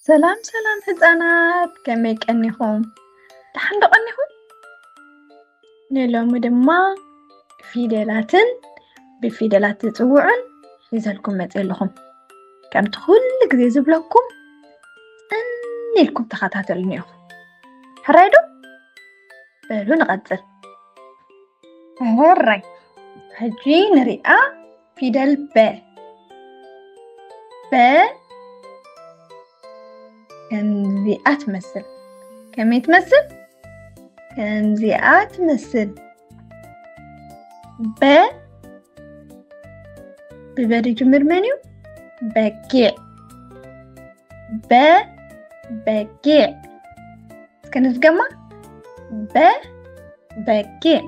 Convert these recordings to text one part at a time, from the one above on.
ሰላም ሰላም ህፃናት፣ ከመይ ቀኒኹም? ደሓን ዶ ቀኒኹም? ንሎሚ ድማ ፊደላትን ብፊደላት ዝፅውዑን ሒዘልኩም መፅእ ኣለኹም። ከምቲ ኩሉ ግዜ ዝብለኩም፣ ፅን ኢልኩም ተኸታተሉኒ ኢኹም። ሕራይ ዶ? በሉ ንቐፅል። ሕራይ፣ ሕጂ ንሪኣ ፊደል በ። በ ከምዚኣ ትመስል። ከመይ ትመስል? ከምዚኣ ትመስል። በ፣ ብበ ዝጅምር መን እዩ? በጊዕ። በ፣ በጊዕ። እስከ ንድገማ። በ፣ በጊዕ።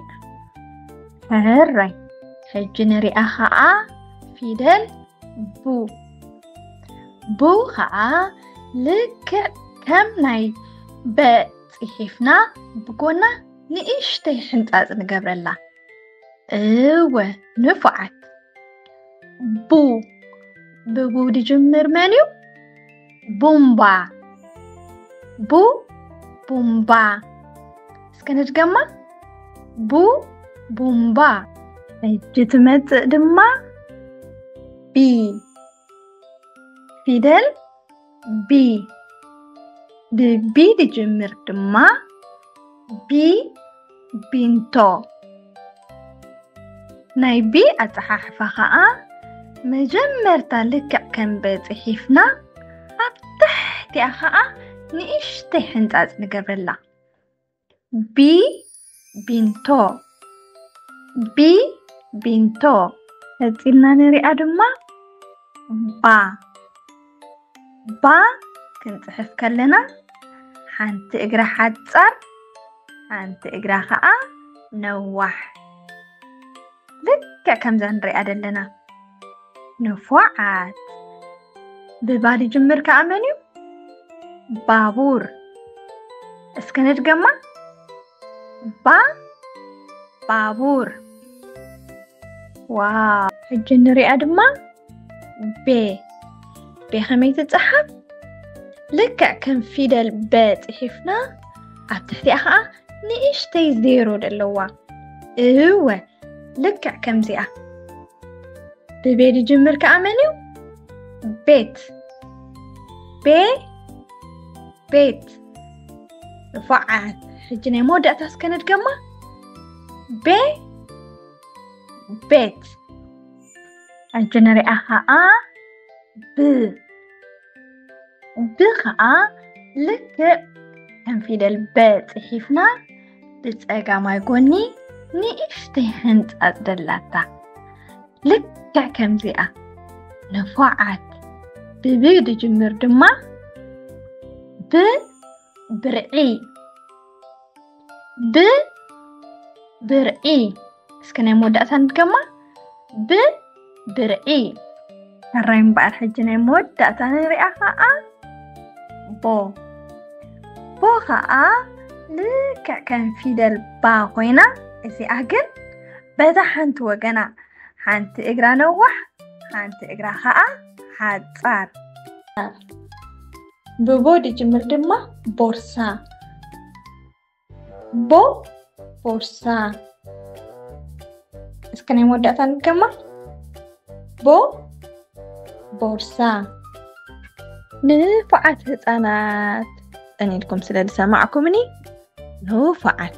ሕራይ። ሕጂ ንሪኣ ኸዓ ፊደል ቡ። ቡ ኸዓ ልክዕ ከም ናይ በ ጽሒፍና ብጎና ንእሽተይ ሕንጻጽ ንገብረላ። እወ፣ ንፉዓት። ቡ። ብቡ ዝጅምር መን እዩ? ቡምባ። ቡ፣ ቡምባ። እስከ ንድገማ። ቡ፣ ቡምባ። ሕጂ ትመጽእ ድማ ቢ። ፊደል ቢ። ብቢ ዝጅምር ድማ ቢ፣ ቢንቶ። ናይ ቢ ኣጸሓሕፋ ኸኣ መጀመርታ ልክዕ ከም በ ጽሒፍና ኣብ ትሕቲኣ ኸኣ ንእሽተይ ሕንጻጽ ንገብረላ። ቢ፣ ቢንቶ። ቢ፣ ቢንቶ። ቀጺልና ንሪኣ ድማ ባ። ባ ክንጽሕፍ ከለና ሓንቲ እግራ ሓጻር፣ ሓንቲ እግራ ኸኣ ነዋሕ። ልክዕ ከምዛ ንሪኣ ዘለና። ንፉዓት። ብባ ዝጅምር ከኣ መን እዩ? ባቡር። እስከ ንድገማ። ባ፣ ባቡር። ዋው። ሕጂ ንሪኣ ድማ ቤ። ቤ ከመይ ትጸሓፍ? ልክዕ ከም ፊደል በ ጽሒፍና፣ ኣብ ትሕቲኣ ኸኣ ንእሽተይ ዜሮ ዘለዋ። እወ፣ ልክዕ ከምዚኣ። ብቤ ዝጅምር ከኣ መን እዩ? ቤት። ቤ፣ ቤት። ንፉዓት። ሕጂ ናይ መወዳእታ እስከ ንድገማ። ቤ፣ ቤት። ሕጂ ንሪኣ ኸኣ ብ። ብ ኸኣ ልክዕ ከም ፊደል በ ጽሒፍና ብጸጋማይ ጎኒ ንእሽተይ ሕንጻጽ ደላታ። ልክዕ ከምዚኣ። ንፉዓት። ብብ ዝጅምር ድማ ብ፣ ብርዒ። ብ፣ ብርዒ። እስከ ናይ መወዳእታ ንድገማ። ብ፣ ብርዒ። ሕራይ እምበኣር፣ ሕጂ ናይ መወዳእታ ንሪኣ ኸኣ ቦ። ቦ ኸኣ ልክዕ ከም ፊደል ባ ኮይና፣ እዚኣ ግን በታ ሓንቲ ወገና ሓንቲ እግራ ነዋሕ፣ ሓንቲ እግራ ኸኣ ሓጻር። ብቦ ዝጅምር ድማ ቦርሳ። ቦ፣ ቦርሳ። እስከ ናይ መወዳእታ ንድገማ። ቦ፣ ቦርሳ። ንፉዓት ህጻናት፣ ጸኒልኩም ስለ ዝሰማዕኩምኒ ንፉዓት።